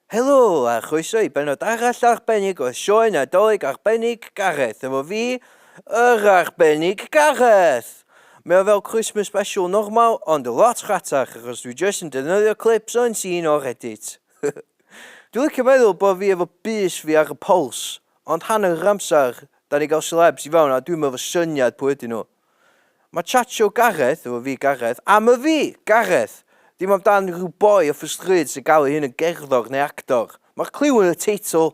Helo a chroeso i bennod arall arbennig o Sioe Nadolig Arbennig Gareth efo fi, yr Arbennig Gareth! Mae o fel Christmas special normal ond lot rhatach achos dwi jyst yn defnyddio clips o'n scene o Reddit. Dwi'n licio meddwl bod fi efo bys fi ar y pulse ond hanner yr amser da ni gael celebs i fewn a dwi'm efo syniad pwy ydyn nhw. Mae chat show Gareth, efo fi Gareth, am y fi, Gareth! Dim amdan rhyw boi off y stryd sy'n galw ei hun yn gerddor neu actor. Mae'r cliw yn y teitl,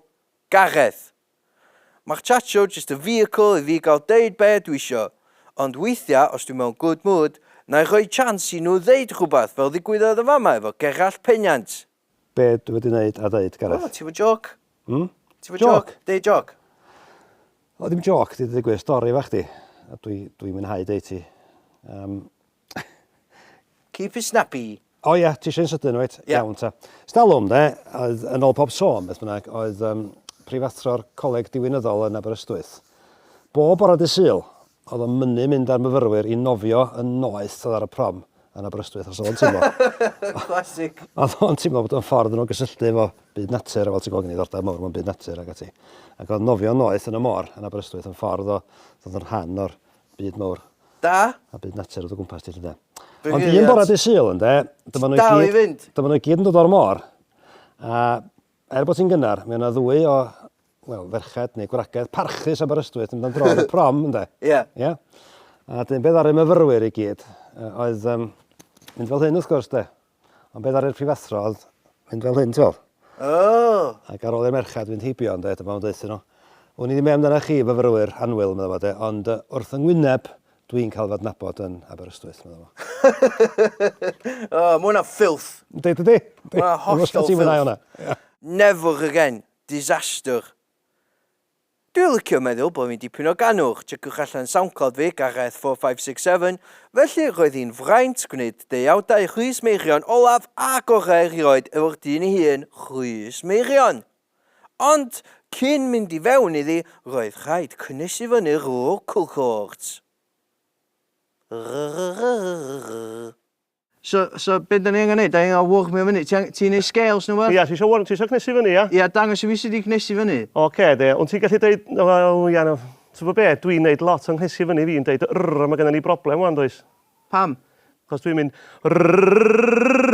Gareth! Mae'r chat show jyst yn vehicle i fi gael deud be dwi isio. Ond weithiau, os dwi mewn good mood, na i rhoi chance i nhw ddeud rhywbeth, fel ddigwyddodd yn fama efo Gerallt Pennant. Be dwi wedi wneud a ddeud, Gareth? O, ti efo joc? Hmm? Ti efo joc? Deud joc. O, ddim joc, di dweud gwir, stori fach di. A dwi, dwi mwynhau deud ti. Keep it snappy. O ia, ti eisiau'n sydyn, wyt? Ia. Iawn ta. Stalwm, de, oedd, yn ôl pob sôn, beth bynnag, oedd prifathro'r coleg diwinyddol yn Aberystwyth. Bob bore dydd Sul, oedd o'n mynnu mynd â'r myfyrwyr i nofio yn noeth oedd ar y prom yn Aberystwyth, achos oedd o'n teimlo... Classic. Oedd o'n teimlo bod o'n ffordd nhw gysylltu efo byd natur, a fel ti'n gweld gen i ddiddordeb mawr mewn byd natur ac ati. Ac oedd nofio noeth yn y môr yn Aberystwyth yn ffordd o ddod yn rhan o'r byd mawr. Da. A byd natur oedd o gwmpas ti, ynde. Ond un bore dydd Sul, ynde, dyma nhw i Dal i gyd, fynd. dyma nhw i gyd yn dod o'r môr. A er bod hi'n gynnar, mi oedd 'na ddwy o wel, ferched neu gwragedd parchus Aberystwyth yn mynd am dro ar y prom, ynde? Ie. Ie. A dyn beth ar y myfyrwyr i gyd oedd mynd fel hyn wrth gwrs, de. Ond beth ar i'r prifathro oedd mynd fel hyn, ti'n gweld? Oh! Ac ar ôl i'r merched fynd heibio, ynde, dyma fo'n deuthyn nhw. Wn i ddim amdana chi, myfyrwyr annwyl, medda fo, de, ond wrth yng ngwyneb, dwi'n cael fy adnabod yn Aberystwyth, medda fo. O, mae hwnna'n filth. Yndi, dydi? Mae hwnna'n hollol filth. Ti'n mwynhau hwnna. Ie. Never again. Disaster. Dwi'n licio meddwl bod fi'n dipyn o ganwr, checiwch allan Soundcloud fi, Gareth 4567, felly roedd hi'n fraint gwneud deuawdau Rhys Meirion olaf a gorau erioed efo'r dyn ei hun, Rhys Meirion! Ond, cyn mynd i fewn iddi, roedd rhaid cynnesu fyny'r vocal cords. Rrrrrrrrrr. So, so be da ni angen neud? Da ni angen warmio fyny. Ti ang- Ti'n neud scales neu wbath? Ia, ti isio warm, ti isio cnesu fyny, ia? Ia, dangos i fi sut i cnesu fyny. Oce, de, ond ti'n gallu deud, wel, ia, no, ti'n gwybod be, dwi'n neud lot o'n nghnesu fyny fi'n deud rrr, a mae gennym ni broblem wan, does? Pam? Cos dwi'n mynd rrrr.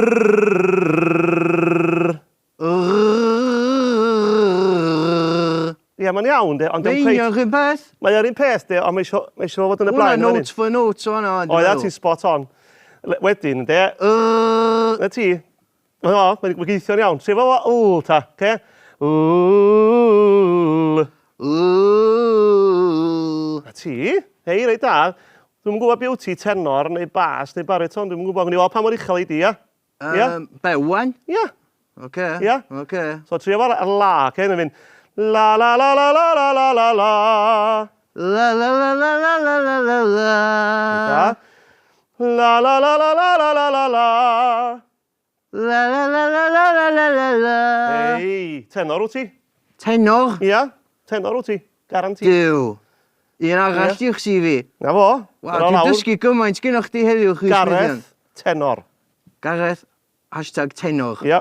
Ia, mae'n iawn, de, ond Mae'n union yr un peth. Mae o'r un peth, de, ond mae isio, mae isio fo fod yn y blaen. Hwnna note for note o fanna, O ia, ti'n spot on. Wedyn, de, na ti, o, mae'n gweithio'n iawn. Trio fo l ta, oce? L. L. Na ti, hei, reit da. Dwi'm yn gwybod be wyt ti, tenor neu bas neu bariton, dwi'm yn gwybod. Gwni weld pa mor uchel ei di, ia? Ia? Be, wan? Ia. Oce. Ia? Oce. So trio fo ar la, oce? Neu fynd la la la la la la la la la. La la la la la la la la la. Da. La la la la la la la la la. La la la la la la la la la. Ei, tenor wyt ti? Tenor? Ia, tenor wyt ti. Guarantee. Duw. Un arall yeah. i'ch CV. Na fo. Waw, dwi'n dysgu gymaint gynnwch chdi heddiw, Rhys Gareth, tenor. Gareth, hashtag tenor. Ia.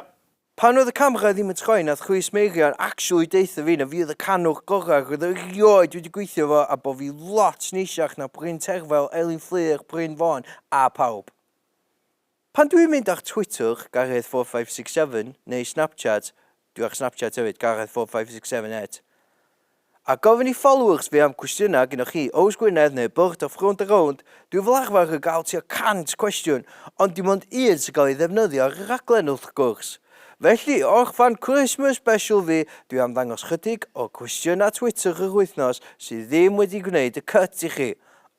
Pan oedd y camera ddim yn troi, nath Rhys Meirion actually deutha fi na fi oedd y canwr gorau roedd o erioed wedi gweithio efo a bo fi lot neisiach na Bryn Terfel, Elin Fflur, Bryn Fôn a pawb. Pan dwi'n mynd ar Twitter, Gareth4567, neu Snapchat, dwi ar Snapchat hefyd, Gareth4567 et, a gofyn i followers fi am cwestiynau gyda chi, Ows Gwynedd neu Burt off Rownd a Rownd, dwi fel arfer yn gael tua 100 cwestiwn, ond dim ond un sy'n cael ei ddefnyddio ar y rhaglen wrth gwrs. Felly, orffan Christmas special fi, dwi am ddangos chydig o cwestiynau Twitter yr wythnos sydd ddim wedi gwneud y cut i chi.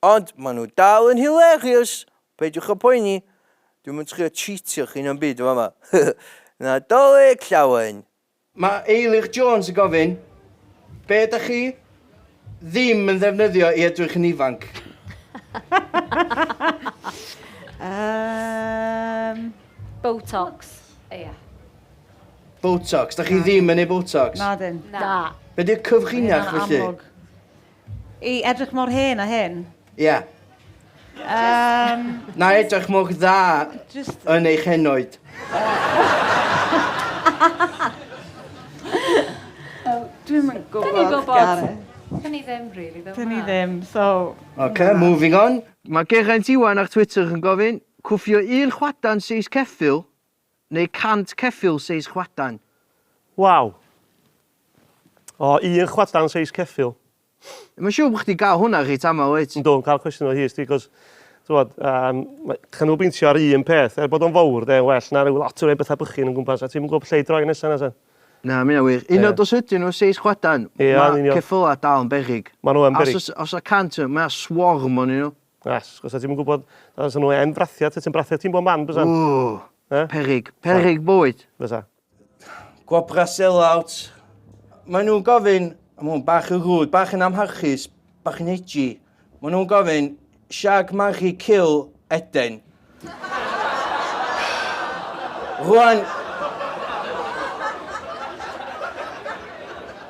Ond maen nhw dal yn hilarious! Peidiwch â poeni, dwi'm yn trio cheatio chi na'm byd yn fama. Nadolig Llawen! Mae Eilir Jones yn gofyn, be ydych chi ddim yn ddefnyddio i edrych yn ifanc? Botox. Ia. Botox? Da chi ddim yn neud Botox? Na dyn. Na. Be di'r cyfrinach felly? Amlwg. I edrych mor hen a hyn? Ie. Na edrych mor dda Just... yn eich henoed. gwybod, gwybod. Gareth. Dyn ni ddim, really, though. Dyn ni ddim, so... OK, moving on. Mae Geraint Iwan ar Twitter yn gofyn, cwffio un chwadan seis ceffyl neu 100 ceffyl seis chwadan? Waw. O, un chwadan seis ceffyl. Mae'n siŵr bod chdi gael hwnna reit aml, wyt? Yndw, yn cael cwestiwn o hyd, sti, cos, t'wod, canolbwyntio ar un peth, er bod o'n fawr, de, well na ryw lot o rai bethau bychin yn gwmpas, a ti'm yn gwybod lle i droi nesa, na sen. Na, mae hynna'n wir. Un oed os ydyn nhw seis chwadan, Ia, yn mae union. ceffylau dal yn beryg. Ma' nhw yn beryg. Os, os a 100, mae swarm o'n nhw. Yes, cos a ti'm yn gwybod, os nhw yn frathiad, ti'n brathiad ti'n bod man, bysan? Ww, Eh? peryg. Peryg bywyd. Fysa. Gwobra sell-out. Maen nhw'n gofyn, a ma' hwn bach yn rude, bach yn amharchus, bach yn edgy. Maen nhw'n gofyn, shag, marry, kill, Eden. Rwan...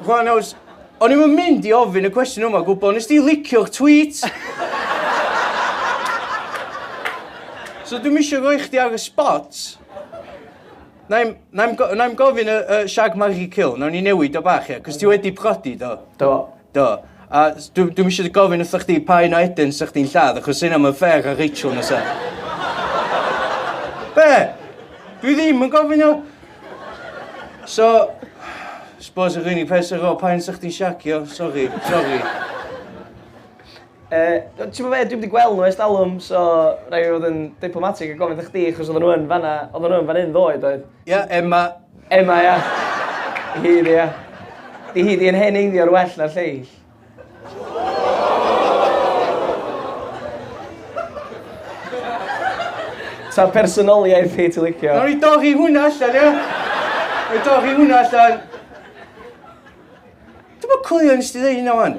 Rwan, os... O'n i'm yn mynd i ofyn y cwestiwn yma o gwbl, nes di licio'r tweet. So dwi'm isio rhoi chdi ar y spot. Na'i'm, na'i'm, go- na'i'm gofyn y, y shag marry kill, nawn ni newid o bach, ia, cos ti wedi prodi, do? Do. Do. A dwi'm eisiau gofyn wrtho chdi pa un o Eden sa chdi'n lladd, achos hynna mae'n fair ar Rachel nesa. Be? Dwi ddim yn gofyn o. So, suppose yr unig peth sy'n rôl, pa un sa chdi'n shagio? Sorry, sorry. Ti'n gwybod be, dwi'm 'di gweld nhw ers talwm, so rhaid fi fod yn diplomatic a gofyn wrtha chdi, achos oedden nhw yn fanna, oedden nhw yn fan hyn ddoe, doedd? Ia, Emma. Emma, ia. Hi di, ia. Di hi di yn heneiddio'r well na'r lleill. Ta personoliaeth hi ti'n licio? Nawn ni dorri hwnna allan, ia? Nawn ni dorri hwnna allan. Dwi'm yn coelio nes di ddeud hynna wan.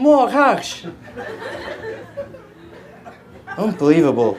Mor harsh. Unbelievable.